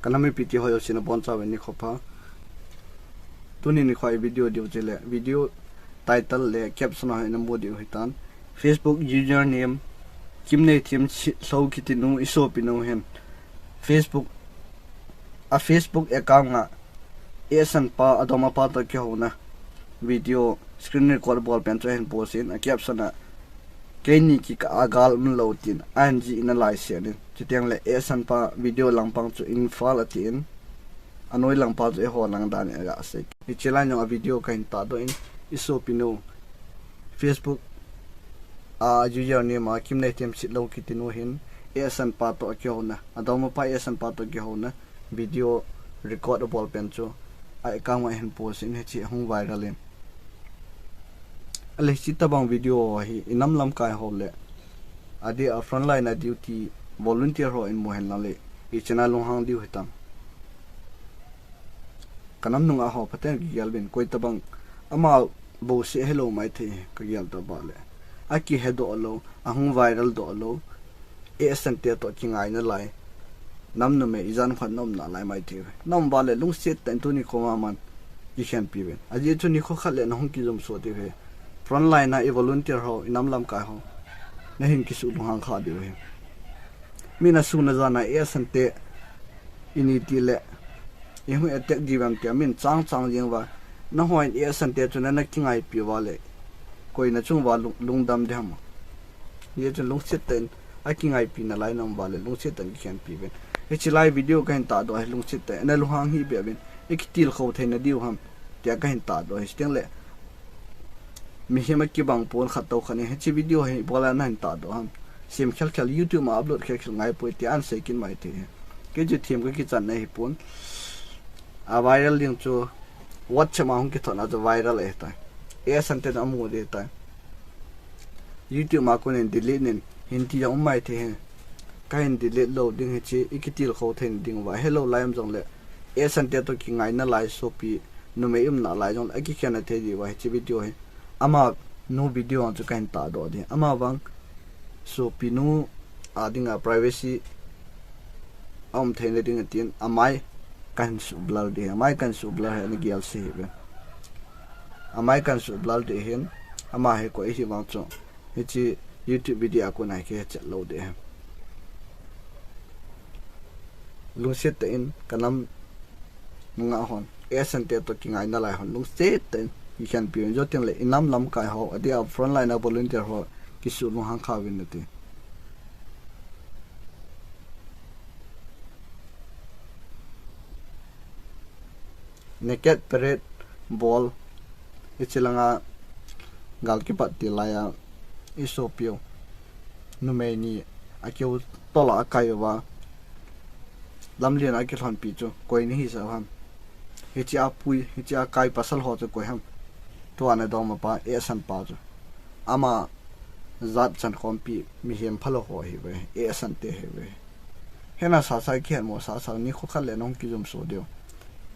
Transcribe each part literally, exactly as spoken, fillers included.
Ka nam mipite ho jouse nabonchauvin nikho pha. Tuni nikho a video diu chule, video title le caption a hi namu diu hitan. Facebook username Kimneithem Sitlhou kiti nu, i sopi nu hin Facebook, a Facebook account a Esan pa, adom a pa toh kihouna video screen record bol pen chu ahin post in, a caption a, "Keini kikah a gal umlou," tin ahin jih in alai set in. Chuteng le Esan pa video langpang chu Imphal ati in, anoi lang pa chu eiho lang dan in aga sei. Hiche lai jong a video kahin tahdoh in, i sopi nu, Facebook a username a Kimneithem Sitlhou kiti nu hin Esan pa toh kihouna, adom a pa Esan pa toh kihouna video record abol pen chu a account a ahin post in, hiche ahung viral in. Ale, hiche tobang video hi i nam lamkai ho le adeh a frontline a duty volunteer ho in mu hen lang le, i channel lunghang diu hitam. Ka nam nunga ho phaten kigel uvin, koi tobang ama bouseh helou maithei, kagel tobang le. Akihedoh lou, ahung viral doh lou, Esan te toh kingai nalai nam numei ijat khat na um nalai maithei. Na um uva le lungset tah in tuni kho maman kikhenpi uvin. Ajeh chu nikho khat le nahung kijumso diu ahi. Frontline a i volunteer ho, i nam lamkai ho, nahin kisuh lunghang kha diu ahi. Min asuna jan a Esan te ini ti le, ihung attack diu vem tia min chang chang jeng uva, nahon Esan te chu nana kingaipi uva le, koi nachung uva lung, lungdam ding ham? Hiche chun lungset tah in akingaipi nalai na um uva le, lungset tah in kikhenpi uvin. Hiche lai video kahin tahdoh hi lungset tah in, nalunghang hih beh uvin, ikitilkhou theina diu ham tia kahin tahdoh hi. Chuteng le, mihem akibang pon khat toh khat in, hiche video hi ibola nahin tahdoh ham? Sem khel khel, YouTube ma upload khel khel ngai poi tia ahin sei kit maithei. Kei chu them kakichan na hipon. A viral ding chu WhatsApp ma hung kithot na chu viral ahitai. Esan te na amu ding ahitai. YouTube ma konin delete in, hin ti jong um maithei. Kahin delete lou ding, hiche ikitilkhou theina ding uva. Helou lai um jong le, Esan te toh kingai nalai sopi numei um nalai jong le, akikhen na thei diu ahi hiche video hi. Ama nu video ang chu kahin tahdoh ding. Ama vang sopi nu a dinga privacy aum theina ding atin, amai kahin suh blur ding, amai kahin suh blur hi ana gel sei hih uvin. Amai kahin suh blur ding ahin, ama hi koi ahi vang chu hiche YouTube video a kon a hi kihe chet lou ding ahi. Lungset tah in ka nam nunga hon, Esan te toh kingai nalai hon, lungset tah in kikhenpi uvin, chuteng le i nam lamkai ho, adeh a frontline a volunteer ho, kisuh lunghang kha uvin nati. Naked parade bol, hiche langa gal kipat til lai a, i sopiu numei ni akiu tol a akai uva, lamlen a akilhonpi chu koi nahisah u ham? Hiche a pui, hiche a kai pasal ho chu koi ham? Tua nadom a pa, Esan pa chu. Ama jat chankhompi mihem phalou ho ahiuve, Esan te ahiuve. Hena sasa, kihetmo sasa, nikho khat le nahung kijumso diu.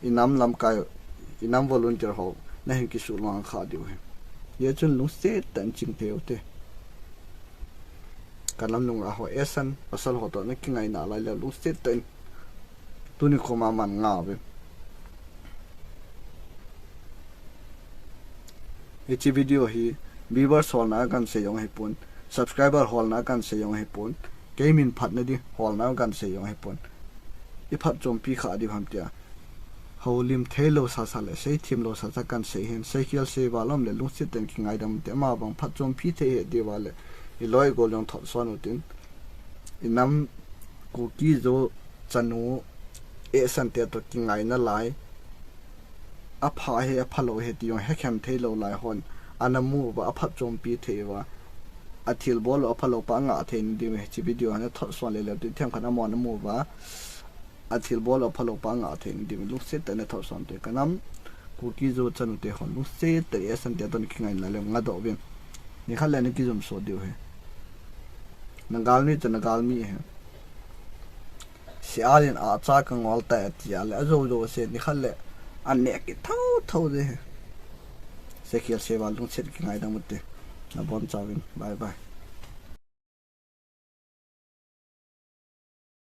I nam lamkai, i nam volunteer ho nahin kisuh lunghang kha diu ahi. Hiche chun lungset tah in ching thei ute. Ka nam nunga ho, Esan pasal ho toh nakingai nalai le lungset tah in tuni kho maman ngah uvin. Hiche video hi viewers holna a kahin sei jong ahipon, subscriber holna a kahin sei jong ahipon, kei min phatna ding holna a kahin sei jong ahipon. I phatchompi kha diu ham tia houlim theilou sasa le seithem lou sasa kahin sei ahin, seikhel seival um le lungset tah in kingaidam ute, ama vang phatchompi thei hih diu va le, i loi i gol jong thotson utin, i nam Kuki Zo chanu Esan te toh kingai nalai, apha hi aphalou hi ti jong hekhen theilou lai hon ana mu uva, aphatchompi thei uva, athilbol u aphalou pa angah theina diu hiche video a nathotson lele utin, themkhat amaho namu uva, athilbol u aphalou pa angah theina diu lungset tah in nathotson ute. Ka nam Kuki Zo chanu te hon, lungset tah in Esan te toh nakingai nalai le ngadoh uvin. Nikhat le nakijumso diu ahi. Nagalmi chu nagalmi ahi. Sial in acha kangol tai ati a le, ajou jouse nikhat le aneh kit thotho ding ahi. Seikhel seival lungset kingaidam ute. Nabonchauvin. Bye bye.